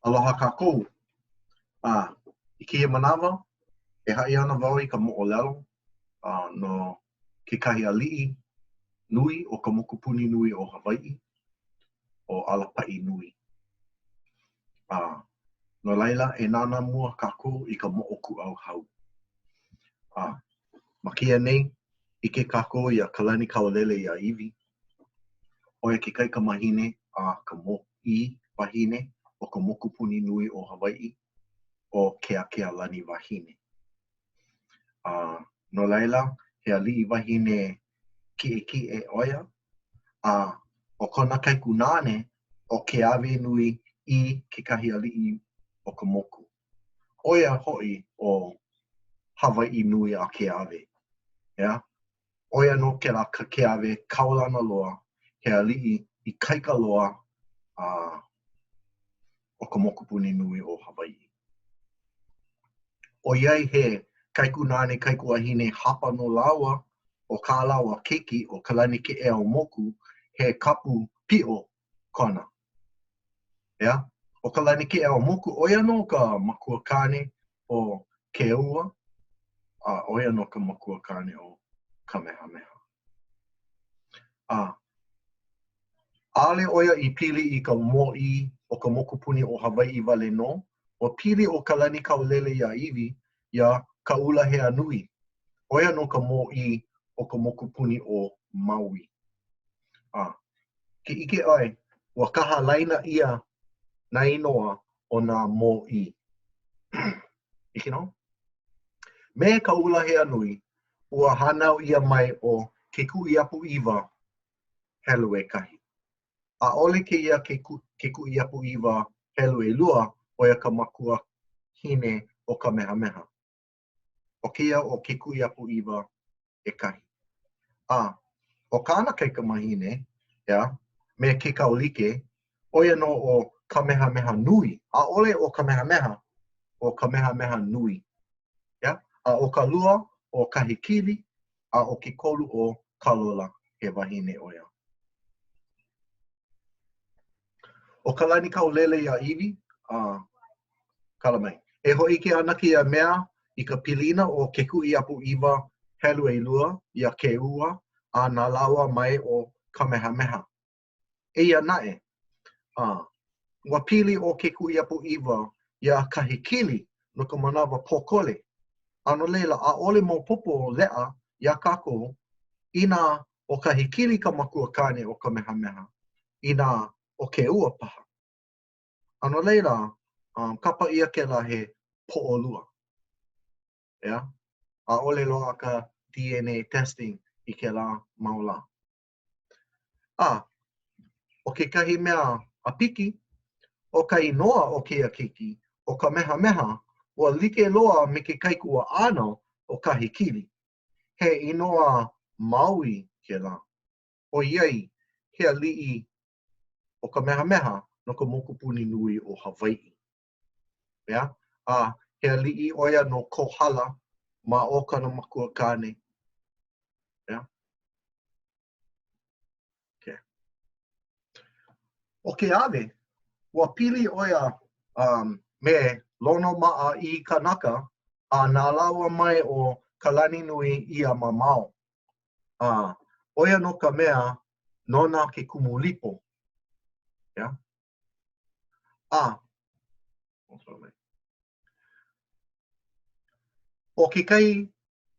Aloha kākou. A i kēia manawa, e haʻi ana wau i ka moʻolelo a no kekahi aliʻi nui o ka mokupuni nui o Hawaiʻi, ʻo Alapaʻi Nui. A no laila, e nānā mua kākou i ka moʻokūʻauhau. A ma kēia nei, ʻike kākou iā Kalanikaualele iā Iwi, ʻo ia ke kaikamahine a ka mōʻī wahine o ka mokupuni nui o Hawaiʻi, ʻo Keakealaniwahine. A no laila, he aliʻi wahine kiʻekiʻe ʻo ia, a ʻo kona kaikunāne ʻo Keawenui I kekahi aliʻi o ka moku. ʻO ia hoʻi ʻo Hawaiʻi nui a Keawe. ʻEā? ʻO ia nō kēlā Keawe kaulana loa, he aliʻi ikaika loa a o ka mokupuni nui o Hawaiʻi. ʻOiai he kaikunāne kaikuahine hapa nō lāua, ʻo kā lāua keiki ʻo Kalanikeʻeaumoku, he kapu piʻo kona. ʻEā? ʻO Kalanikeʻeaumoku, ʻo ia nō ka makuakāne o Keoua, a ʻo ia nō ka makuakāne o Kamehameha. A ʻaʻole ʻo ia i pili i ka mōʻī o ka mokupuni o Hawaiʻi wale nō, ua pili ʻo Kalanikaualele iā Iwi iā Kaʻulaheanui, ʻo ia nō ka mōʻī o ka mokupuni o Maui. A ke ʻike ʻoe, ua kaha laina ʻia nā inoa o nā mōʻī. ʻIke nō? Me Kaʻulaheanui, ua hānau ʻia mai ʻo Kekuʻiapuʻiwa helu ʻekahi. ʻAʻole kēia Kekuʻiapuʻiwa helu ʻelua, ʻo ia ka makuahine o Kamehameha. ʻO kēia ʻo Kekuʻiapuʻiwa ʻekahi. A ʻo kāna kaikamahine, ʻeā, me Kekaulike, ʻo ia nō ʻo Kamehameha Nui, ʻaʻole ʻo Kamehameha, ʻo Kamehameha Nui. ʻEā? A ʻo ka lua ʻo Kahekili, a ʻo ke kolu ʻo Kalola, he wahine ʻo ia. ʻO Kalanikaualele iā Iwi, a kala mai. E hōʻike ana kēia mea i ka pilina o Kekuʻiapuʻiwa helu ʻelua iā Keoua a na lāua mai ʻo Kamehameha. Eia naʻe, a ua pili ʻo Kekuʻiapuʻiwa iā Kahekili no ka manawa pōkole, a no laila, ʻaʻole maopopo leʻa iā kākou inā ʻo Kahekili ka makuakāne o Kamehameha, inā ʻo Keoua paha. A no laila, um, kapa ʻia kēlā he poʻolua. ʻEā? ʻAʻole loaʻa ka DNA testing i kēlā mau lā. A, ʻo kekahi mea ʻāpiki, ʻo ka inoa o kēia keiki, ʻo Kamehameha, ua like loa me ke kaikuaʻana o Kahekili. He inoa Maui kēlā, ʻoiai he aliʻi ʻo Kamehameha no ka mokupuni nui o Hawaiʻi. ʻEā? A he aliʻi ʻo ia no Kohala ma o kona makuakāne. ʻEā? Okay. ʻO Keawe, ua pili ʻo ia um, me Lonomaʻaʻiikanaka a na lāua mai ʻo Kalaninuiʻīamamao. A ʻo ia nō ka mea nona ke Kumulipo. ʻEā? A ʻo kekahi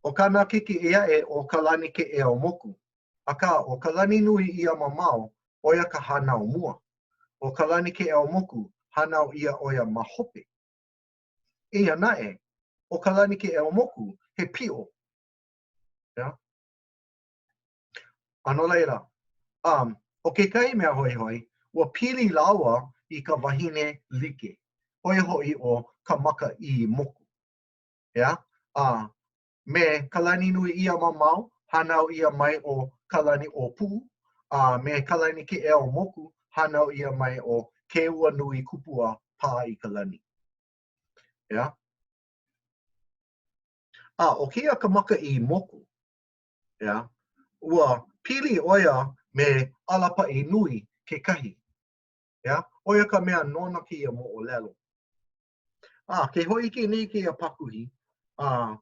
ʻo kāna keiki ʻē aʻe ʻo Kalanikeʻeaumoku. Akā, ʻo Kalaninuiʻīamamao, ʻo ia ka hānau mua. ʻO Kalanikeʻeaumoku, hānau ʻia ʻo ia ma hope. Eia naʻe, ʻo Kalanikeʻeaumoku, he piʻo. ʻEā? A no laila, um, ʻo kekahi mea hoihoi, ua pili lāua i ka wahine like, ʻo ia hoʻi ʻo Kamakaʻīmoku. ʻEā? A me Kalaninuiʻīamamao, hānau ʻia mai ʻo Kalaniʻōpuʻu, a me Kalanikeʻeaumoku, hānau ʻia mai ʻo Keuanuikupua-pā-i-ka-lani. ʻEā? A ʻo kēia Kamakaʻīmoku, ʻeā, ua pili ʻo ia me Alapaʻi Nui kekahi. ʻEā? ʻO ia ka mea nona kēia moʻolelo. A ke hōʻike nei kēia pakuhi, a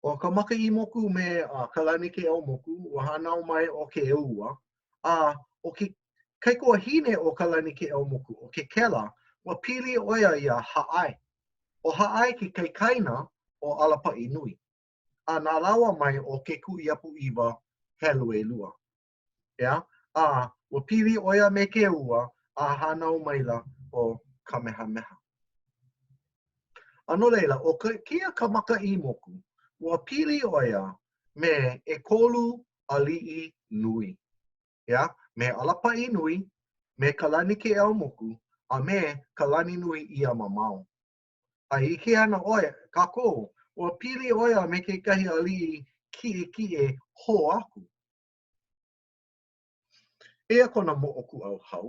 ʻo Kamakaʻīmoku me Kalani Keʻeaumoku, ua hānau mai ʻo Keoua, a ʻo ke kaikuahine o Kalani Keʻeaumoku, ʻo Kekela, ua pili ʻo ia iā Hāʻae. ʻO Hāʻae ke kaikaina o Alapaʻinui, a na lāua mai ʻo Kekūʻiapuʻiwa helu ʻelua. ʻEā? A ua pili ʻo ia me Keoua a hānau maila ʻo Kamehameha. A no laila, ʻo kēia Kamakaʻīmoku, ua pili ʻo ia me ʻekolu aliʻi nui. ʻEā? Me Alapaʻinui, me Kalani Keʻeaumoku, a me Kalaninuiʻīamamao. A e ʻike ana ʻoe, kākou, ua pili ʻo ia me kekahi aliʻi kiʻekiʻe hou aku. Eia kona moʻokūʻauhau,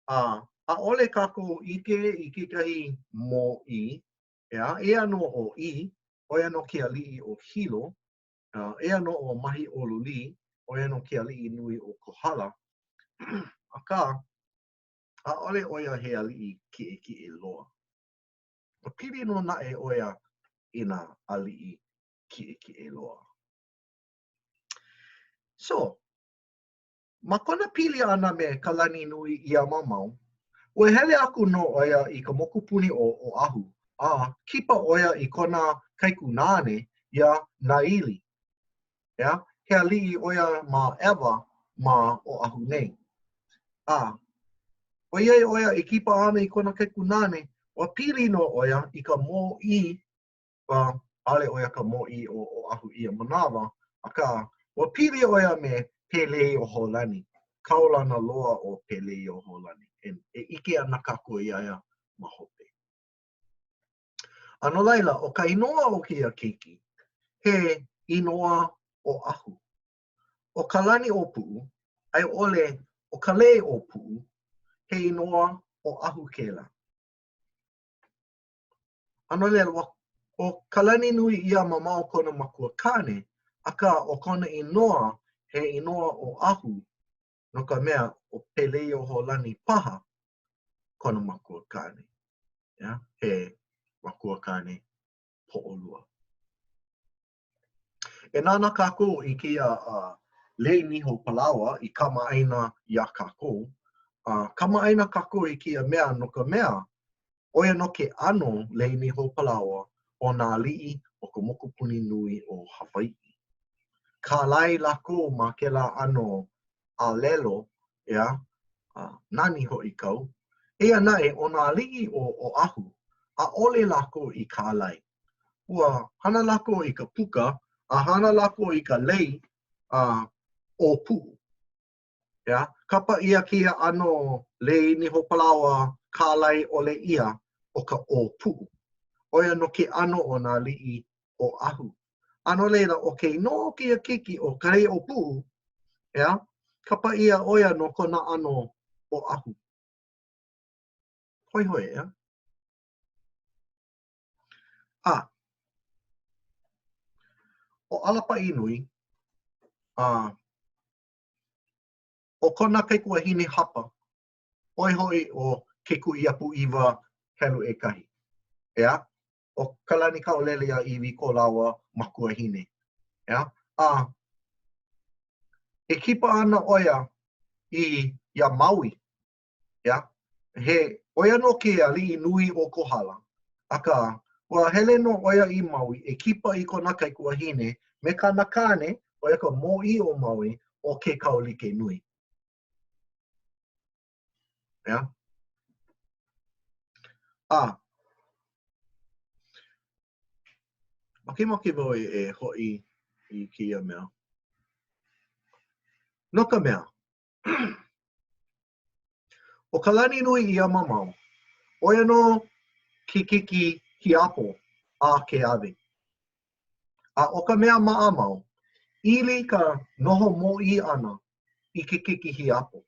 a ʻaʻole kākou ʻike i kekahi mōʻī, ʻeā, eia nō ʻo ʻĪ, ʻo ia nō ke aliʻi o Hilo, eia nō ʻo Mahiʻolulī, ʻo ia nō ke aliʻi nui o Kohala, akā, ʻaʻole ʻo ia he aliʻi kiʻekiʻe loa. Ua pili nō naʻe ʻo ia i nā aliʻi kiʻekiʻe loa. So, ma kona pili ʻana me Kalaninuiʻīamamao, ua hele aku nō ʻo ia i ka mokupuni o Oʻahu, a kipa ʻo ia i kona kaikunāne iā Nāʻili. ʻEā, he aliʻi ʻo ia ma ʻEwa ma Oʻahu nei. A, ʻoiai ʻo ia e kipa ana i kona kaikunāne, ua pili nō ʻo ia i ka mōʻī Well, ʻaʻole ʻo ia ka mōʻī o Oʻahu i ia manawa, akā, ua pili ʻo ia me Peleioholani, kaulana loa ʻo Peleioholani, e, e ʻike ana kākou iā ia ma hope. A no laila, ʻo ka inoa o kēia keiki, he inoa Oʻahu. ʻO Kalaniʻōpuʻu, a i ʻole ʻo Kaleiʻōpuʻu, he inoa Oʻahu kēlā. A no laila, ʻo Kalaninuiʻīamamao kona makua kāne, akā ʻo kona inoa he inoa Oʻahu no ka mea ʻo Peleioholani paha kona makua kāne. Yeah, he makua kāne poʻolua. E nānā kākou i kēia uh, lei niho palaoa i kamaʻāina iā kākou. Uh, kamaʻāina kākou i kēia mea no ka mea, ʻo ia nō ke ʻano lei niho palaoa o nā aliʻi o ka mokupuni nui o Hawaiʻi. Kālai lākou ma kēlā ʻano alelo, ʻeā, uh, nani hoʻi kau. Eia naʻe, ʻo nā aliʻi o Oʻahu, ʻaʻole lākou i kālai. Ua hana lākou i ka puka, a hana lākou i ka lei a ʻōpuʻu. ʻEā, kapa ʻia kēia ʻano lei niho palaoa kālai ʻole ʻia ʻo ka ʻōpuʻu. ʻO ia nō ke ʻano o nā aliʻi Oʻahu. A no laila, ʻo ke inoa o kēia keiki ʻo Kaleiʻōpuʻu, ʻeā, kapa ʻia ʻo ia no kona ʻano Oʻahu. Hoihoi, ʻeā? A, ʻo ʻAlapaʻinui, a, ʻo kona kaikuahine hapa, ʻo ia hoʻi ʻo Kekūʻiapuʻiwa helu ʻekahi. ʻEā? ʻO Kalanikauleleiaiwi ko lāua makuahine. ʻEā? A, e kipa ana ʻo ia i iā Maui ʻEā, he, ʻo ia nō ke aliʻi nui o Kohala, akā, ua hele nō ʻo ia i Maui e kipa i kona kaikuahine me kāna kāne, ʻo ia ka mōʻī o Maui, ʻo Kekaulike-nui. ʻEā? A, makemake wau e, e hoʻi i kēia mea. No ka mea, ʻO Kalaninuiʻīamamao, ʻo ia nō ke keiki hiapo a Keawe. A ʻo ka mea maʻamau, ili ka noho mōʻī ʻana i ke keiki hiapo.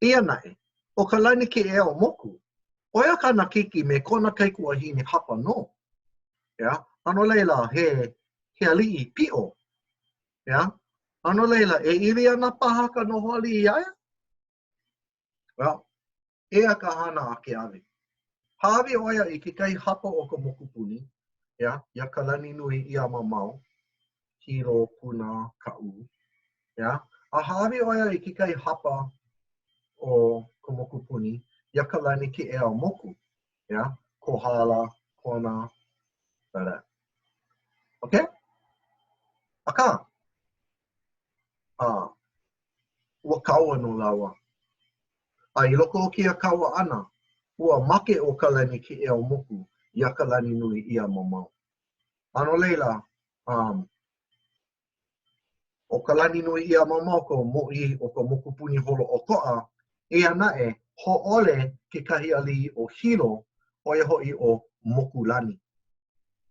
Eia naʻe, ʻo Kalani Keʻeaumoku, ʻo ia kāna keiki me kona kaikuahine hapa nō. ʻEā? A no laila, he, he aliʻi piʻo ʻEā? A no laila, e ili ana paha ka noho aliʻi iā ia? Well, eia ka hana a Keawe. Hāʻawi ʻo ia i kekahi hapa o ka mokupuni, ʻeā, iā Kalaninuiʻīamamao, Hilo, Puna, Kaʻū, ʻeā, a hāʻawi ʻo ia i kekahi hapa o ka mokupuni iā Kalani Keʻeaumoku, ʻeā, Kohala, Kona, like that. Okay? Akā, a ua kaua nō lāua. A i loko o kēia kaua ʻana, ua make ʻo Kalani Keʻeaumoku iā Kalaninuiʻīamamao. A no laila, um, ʻo Kalaninuiʻīamamao ka mōʻī o ka mokupuni holoʻokoʻa, eia naʻe, hōʻole kekahi aliʻi o Hilo, ʻo ia hoʻi ʻo Mokulani.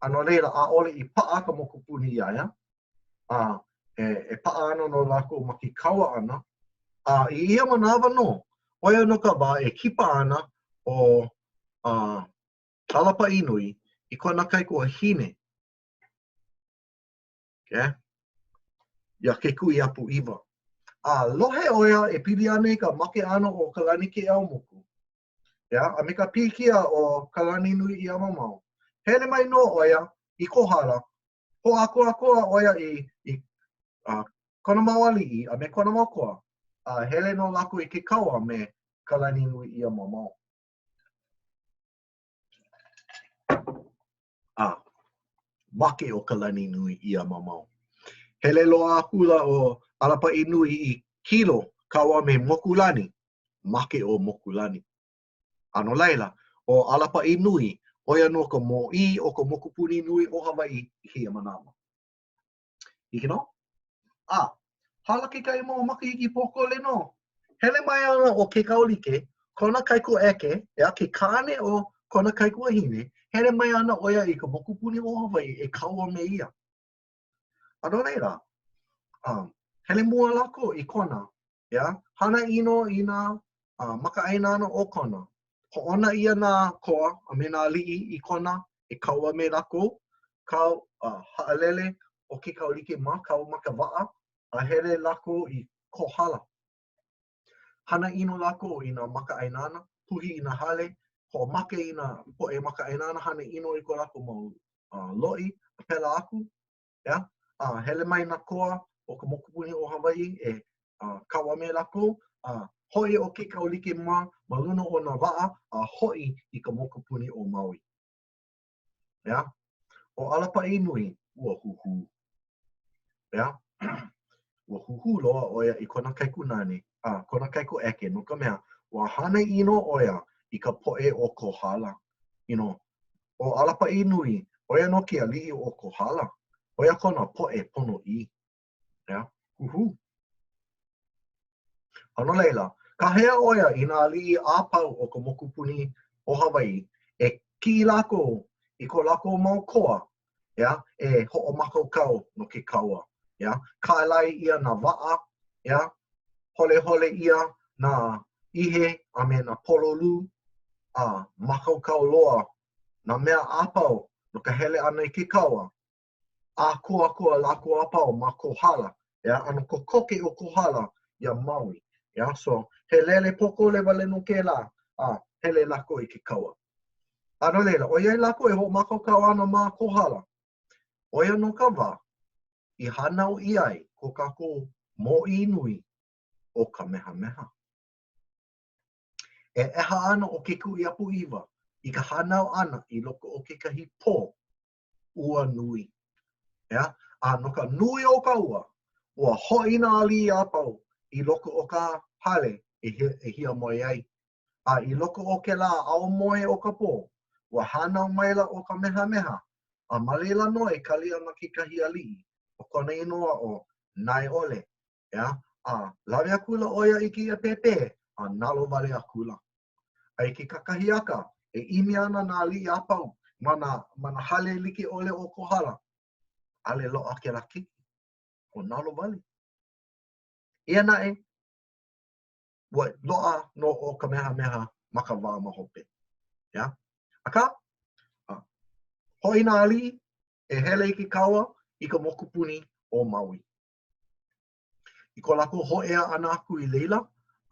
A no laila, ʻaʻole i paʻa ka mokupuni iā ia, a e, e paʻa ana nō lākou ma ke kaua ʻana, a i ia manawa nō, ʻo ia nō ka wā e kipa ana ʻo uh, ʻAlapaʻinui i kona kaikuahine, okay? iā Kekuiapoʻiwa. A lohe ʻo ia e pili ana i ka make ʻana o Kalani Keʻeaumoku, ʻeā, a me ka pilikia o Kalaninuiʻīamamao. Hele mai nō ʻo ia i Kohala Hoʻākoakoa ʻo ia i, i uh, kona mau aliʻi a me kona mau koa, a hele nō lākou i ke kaua me Kalaninuiʻīamamao. A make ʻo Kalaninuiʻīamamao. Hele loa akula ʻo ʻAlapaʻinui i Hilo kaua me Mokulani, make ʻo Mokulani. A no laila, ʻo ʻAlapaʻinui, ʻo ia nō ka mōʻī o ka mokupuni nui o Hawaiʻi i kēia manawa. Hiki nō? A, hala kekahi mau makahiki pōkole nō. Hele mai ana ʻo Kekaulike, kona kaikuaʻeke, ʻeā, ke kāne o kona kaikuahine, hele mai ana ʻo ia i ka mokupuni o Hawaiʻi e kaua me ia. A no laila, um, hele mua lākou i Kona, ʻeā, hana ʻino i nā uh, makaʻāinana o Kona. Hoʻouna ʻia nā koa a me nā aliʻi i Kona e kaua me lākou, kau uh, haʻalele ʻo Kekaulike mā kau ma ka waʻa, a hele lākou i Kohala. Hana ʻino lākou i nā makaʻāinana, puhi i nā hale, hoʻomake i nā poʻe makaʻāinana, hana ʻino i ko lākou mau uh, loʻi, a pēlā aku. ʻEā? A hele mai nā koa o ka mokupuni o Hawaiʻi e uh, kaua me lākou, a hoʻi ʻo Kekaulike mā ma luna o nā waʻa a hoʻi i ka mokupuni o Maui. ʻEā? ʻO ʻAlapaʻinui, ua huhū. ʻEā? Ua huhū loa ʻo ia i kona kaikunāne, a kona kaikuaʻeke, no ka mea, ua hana ʻino ʻo ia i ka poʻe o Kohala. You know, ʻo ʻAlapaʻinui, ʻo ia nō ke aliʻi o Kohala. ʻO ia kona poʻe ponoʻī. ʻEā? Huhū. A no laila, kāhea ʻo ia i nā aliʻi a pau o ka mokupuni o Hawaiʻi e kiʻi lākou i ko lākou mau koa, ʻeā, e hoʻomākaukau no ke kaua, ʻeā. Kālai ʻia nā waʻa, ʻeā, holehole ʻia nā ihe a me nā pololū, a mākaukau loa nā mea a pau no ka hele ʻana i ke kaua. ʻākoakoa lākou a pau ma Kohala, ʻeā, ʻano kokoke ʻo Kohala iā Maui, ʻeā, so he lele pōkole wale nō kēlā, a hele lākou i ke kaua. A no laila, ʻoiai lākou e hoʻomākaukau ana ma Kohala, ʻo ia nō ka wā i hānau ʻia ai ko kākou mōʻī nui ʻo Kamehameha. E ʻeha ana ʻo Kekuʻiapuʻiwa i ka hānau ʻana i loko o kekahi pō ua nui. ʻEā? A no ka nui o ka ua, ua hoʻi nā aliʻi a pau i loko o ka hale e, e hiamoe ai. A i loko o kēlā aumoe o ka pō, ua hānau maila ʻo Kamehameha, a ma laila nō e kali ana kekahi aliʻi, ʻo kona inoa ʻo Naeʻole, ʻeā? A lawe akula ʻo ia i kēia pēpē, a nalowale akula. A i ke kakahiaka, e ʻimi ana nā aliʻi a pau ma nā, ma nā hale like ʻole o Kohala, ʻaʻole loaʻa kēlā keiki, ua nalowale. Eia naʻe, ua loaʻa nō ʻo Kamehameha ma ka wā ma hope. ʻEā? Akā, hoʻi nā aliʻi e hele i ke kaua i ka mokupuni o Maui. I ko lākou hōʻea ʻana aku i laila,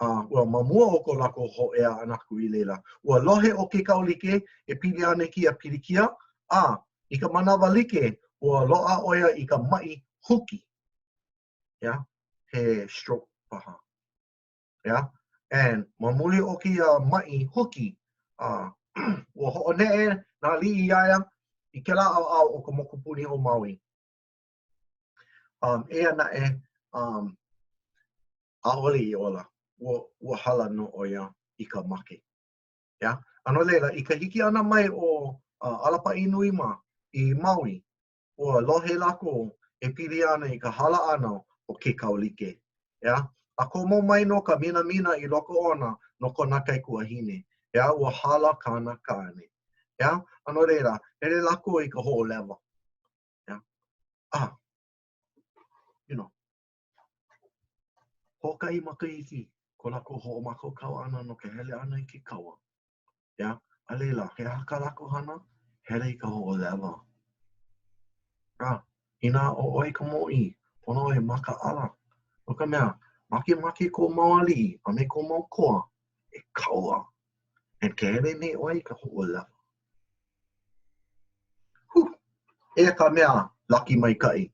A well, ma mua o ko lākou hōʻea ʻana aku i laila, ua lohe ʻo Kekaulike e pili ana i kēia pilikia, a i ka manawa like, ua loaʻa ʻo ia i ka maʻi huki. Yeah, he stroke paha. Yeah, and ma muli o kēia maʻi huki, uh, ua hoʻoneʻe nā aliʻi iā ia i kēlā ʻaoʻao o ka mokupuni o Maui. Um, eia naʻe, um, ʻaʻole i ola, ua, ua hala nō ʻo ia i ka make. Yeah? A no laila, i ka hiki ʻana mai o uh, Alapaʻinui mā i Maui, ua lohe lākou e pili ana i ka hala ʻana o Kekaulike. Yeah? A komo mai nō ka minamina i loko ona no kona kaikuahine. Yeah? Ua hala kāna kāne. Yeah? A no laila, hele lākou i ka hoʻolewa. Yeah? Ah, you know, Hoʻokahi makahiki ko lākou hoʻomākaukau ʻana no ka hele ʻana i ke kaua. Yeah? A laila, he aha kā lākou hana? Hele i ka hoʻolewa. Ah, inā ʻo ʻoe ka mōʻī, pono ʻoe e makaʻala. No ka mea, makemake kou mau aliʻi a me kou mau koa e kaua. And ke hele nei ʻoe i ka hoʻolewa. Huh. Eia ka mea laki maikaʻi.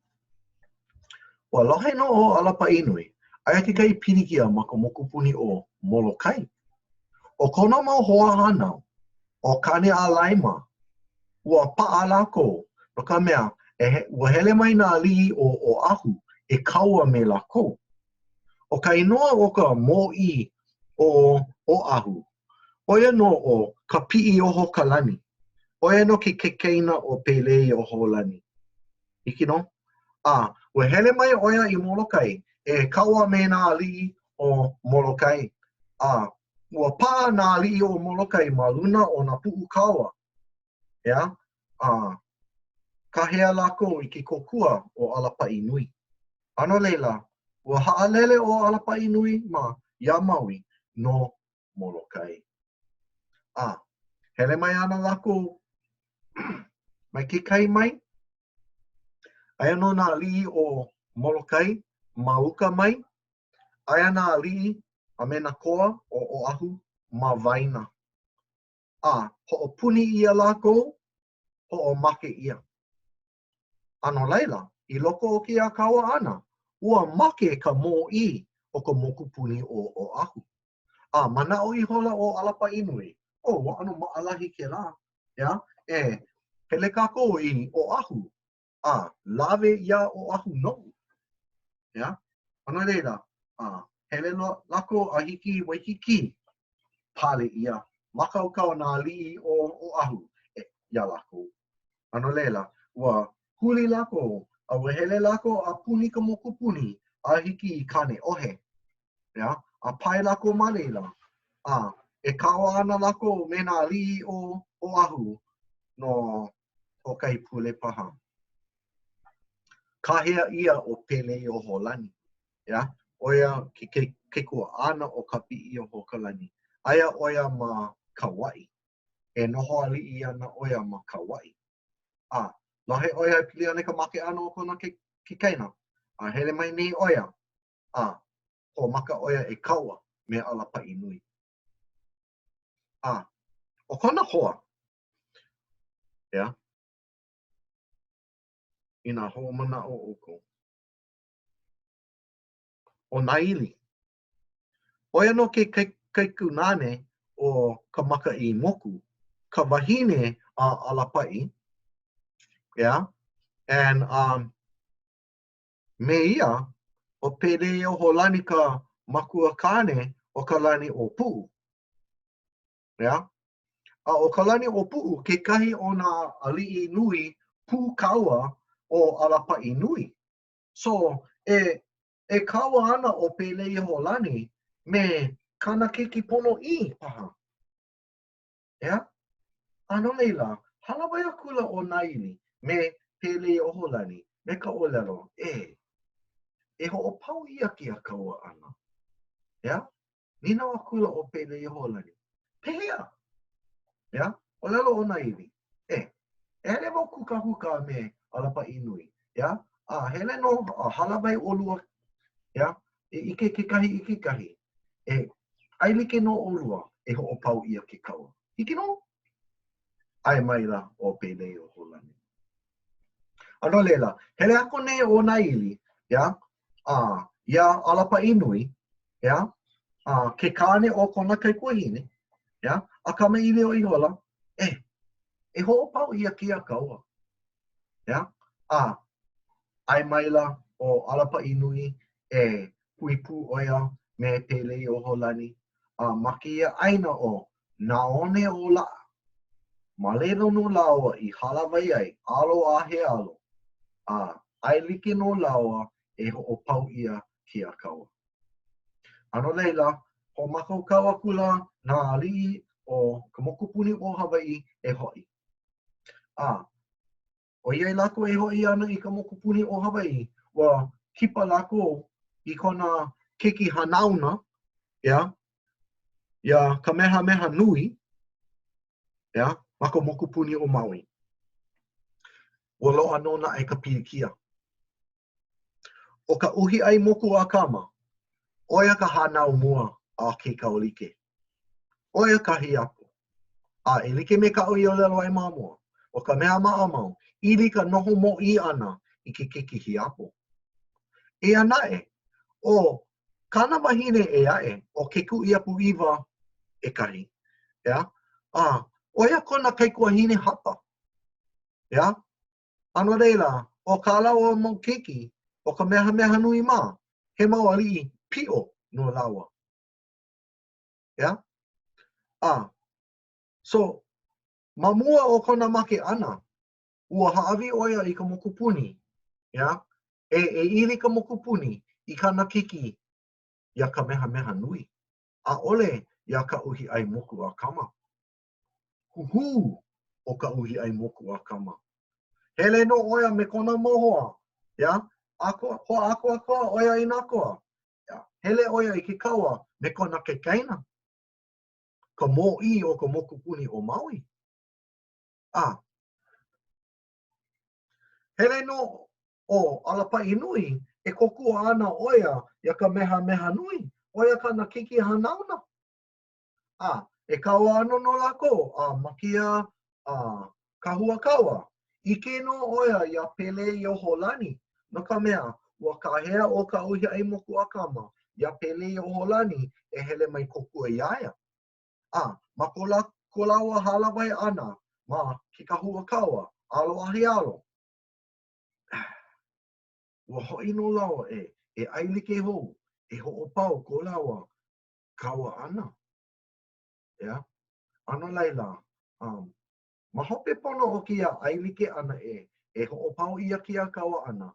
Ua lohe nō ʻo Alapaʻinui, aia kekahi pilikia ma ka mokupuni ʻo Molokai. ʻO kona mau hoahānau, ʻo Kāneʻālai mā, ua paʻa lākou, no ka mea, e he, ua hele mai nā aliʻi o Oʻahu e kaua me lākou. ʻO ka inoa o ka mōʻī o Oʻahu, ʻo ia nō ʻo Kapiʻiohokalani. ʻO ia nō ke kaikaina o Peleioholani. Hiki nō? A, ua hele mai ʻo ia i Molokai e kaua me nā aliʻi o Molokai. A, ua paʻa nā aliʻi o Molokai ma luna o nā puʻu kaua. ʻEā? A, kāhea lākou i ke kōkua o Alapaʻinui. A no laila, ua haʻalele ʻo Alapaʻinui mā iā Maui no Molokai. A, hele mai ana lākou mai ke kai mai, aia nō nā aliʻi o Molokai ma uka mai, aia nā aliʻi a me nā koa o Oʻahu ma waena. A hoʻopuni ʻia lākou, hoʻomake ʻia. A no laila, i loko o kēia kaua ʻana, ua make ka mōʻī o ka mokupuni o Oʻahu. A manaʻo ihola ʻo Alapaʻinui, oh, ua ʻano maʻalahi kēlā, ʻeā, e hele kākou i Oʻahu a lawe iā Oʻahu noʻu. ʻEā? A no laila, a hele lākou a hiki i Waikīkī, pale ʻia, mākaukau nā aliʻi o Oʻahu e, iā lākou. A no laila, ua huli lākou, a ua hele lākou a puni ka mokupuni a hiki i Kāneʻohe. ʻEā? A pae lākou ma laila, a e kaua ana lākou me nā aliʻi o Oʻahu no hoʻokahi pule paha. Kāhea ʻia ʻo Peleioholani, ʻeā? ʻO ia ke kaikuaʻana o Kapiʻiohokalani. Aia ʻo ia ma Kauaʻi. E noho aliʻi ana ʻo ia ma Kauaʻi. A, lohe ʻo ia e pili ana i ka make ʻana o kona kaikaina. A hele mai nei ʻo ia, a hoʻomaka ʻo ia e kaua me Alapaʻinui. A, ʻo kona hoa, ʻeā, inā hoʻomanaʻo ʻoukou, ʻo Nāʻili, ʻo ia nō ke kaikunāne o Kamakaʻīmoku, ka wahine a Alapaʻi, ʻeā, and um, me ia, ʻo Peleioholani ka makuakāne o Kalaniʻōpuʻu. ʻEā? A ʻo Kalaniʻōpuʻu kekahi o nā aliʻi nui pūkaua o Alapaʻinui. So, e, e kaua ana ʻo Peleiholani me kāna keiki ponoʻī paha. ʻEā? A no laila, hālāwai akula ʻo Nāʻili me Peleioholani me ka ʻōlelo, e, e hoʻopau ʻia kēia kaua ʻana. ʻEā? Nīnau akula ʻo Peleioholani, Pehea? ʻEā, ʻōlelo ʻo Nāʻili, E, e hele wau kūkākūkā me Alapaʻinui, ʻeā, a hele nō a hālāwai ʻolua, ʻeā, e ʻike kekahi i kekahi, e. ʻAelike nō ʻolua e hoʻopau ʻia ke kaua. Hiki nō? ʻAe maila ʻo Peleiōhōlani. A no laila, hele aku nei ʻo Nāʻili, ʻeā, a iā ʻAlapaʻinui, ʻeā, a ke kāne o kona kaikuahine, ʻeā, a kamaʻilio ihola, e, e hoʻopau ʻia kēia kaua. ʻEā, a ʻae maila ʻo ʻAlapaʻinui e hui pū ʻo ia me Peleiōhōlani, a ma kēia ʻāina ʻo Nā One o Laʻa. Ma laila nō lāua i hālāwai ai alo a he alo, a ʻaelike nō lāua e hoʻopau ʻia kēia kaua. A no laila, hoʻomākaukau akula nā aliʻi o ka mokupuni ʻo Hawaiʻi e hoʻi. A ʻoiai lākou e hoʻi ana i ka mokupuni ʻo Hawaiʻi, ua kipa lākou i kona keiki hanauna, ʻeā, iā Kamehameha Nui, ʻeā, ma ka mokupuni ʻo Maui. Ua loaʻa nō naʻe ka pilikia. ʻO ka uhiʻai moku a Kama, ʻo ia ka hānau mua a Kekaulike. ʻO ia ka hiapo. A e like me kaʻu i ʻōlelo ai ma mua, ʻo ka mea maʻamau, ili ka noho mōʻī ʻana i ke keiki hiapo. Eia naʻe, ʻo kāna wahine ʻē aʻe, ʻo Kekuʻiapuʻiwa ʻEkahi, ʻeā, a ʻo ia kona kaikuahine hapa, ʻeā? A no laila, ʻo kā lāua mau keiki, ʻo Kamehamehanui mā, he mau aliʻi piʻo nō lāua. ʻEā? A, so, ma mua o kona make ʻana, ua hāʻawi ʻo ia i ka mokupuni, ʻeā, e, e ili ka mokupuni i kāna keiki iā Kamehamehanui, ʻaʻole iā Kaʻuhiʻaimokuakama. Huhū ʻo Kaʻuhiʻaimokuakama. Hele nō ʻo ia me kona mau hoa, ʻeā, hoʻākoakoa ʻo ia i nā koa, ʻeā, hele ʻo ia i ke kaua me kona kaikaina, ka mōʻī o ka mokupuni ʻo Maui. A hele nō ʻo ʻAlapaʻinui e kōkua ana ʻo ia iā Kamehamehanui, ʻo ia kāna keiki hanauna. A e kaua ana nō lākou a ma kēia a kahua kaua, ʻike nō ʻo ia iā Peleiōhōlani, no ka mea, ua kāhea ʻo Kaʻuhiʻaimokuakama iā Peleiōhōlani e hele mai kōkua iā ia. A ma ko lā ko lāua hālāwai ʻana ma ke kahua kaua, alo a he alo, ua hoʻi nō lāua e e ʻaelike hou, e hoʻopau ko lāua kaua ʻana. ʻEā? A no laila, um, ma hope pono o kēia ʻaelike ʻana e, e hoʻopau ʻia kēia kaua ʻana,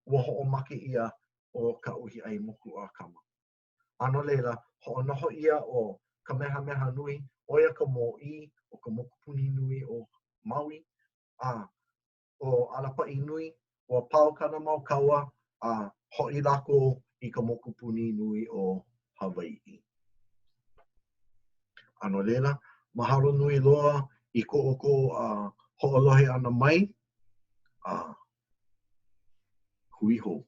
ua hoʻomake ʻia ʻo Kaʻuhiʻaimokuakama. A no laila, hoʻonoho ʻia ʻo Kamehamehanui, ʻo ia ka mōʻī o ka mokupuni nui o Maui, a ʻo ʻAlapaʻinui, ua pau kāna mau kaua a hoʻi lākou i ka mokupuni nui o Hawaiʻi. A no laila, mahalo nui loa i ko ʻoukou uh, hoʻolohe ʻana mai a hui hou.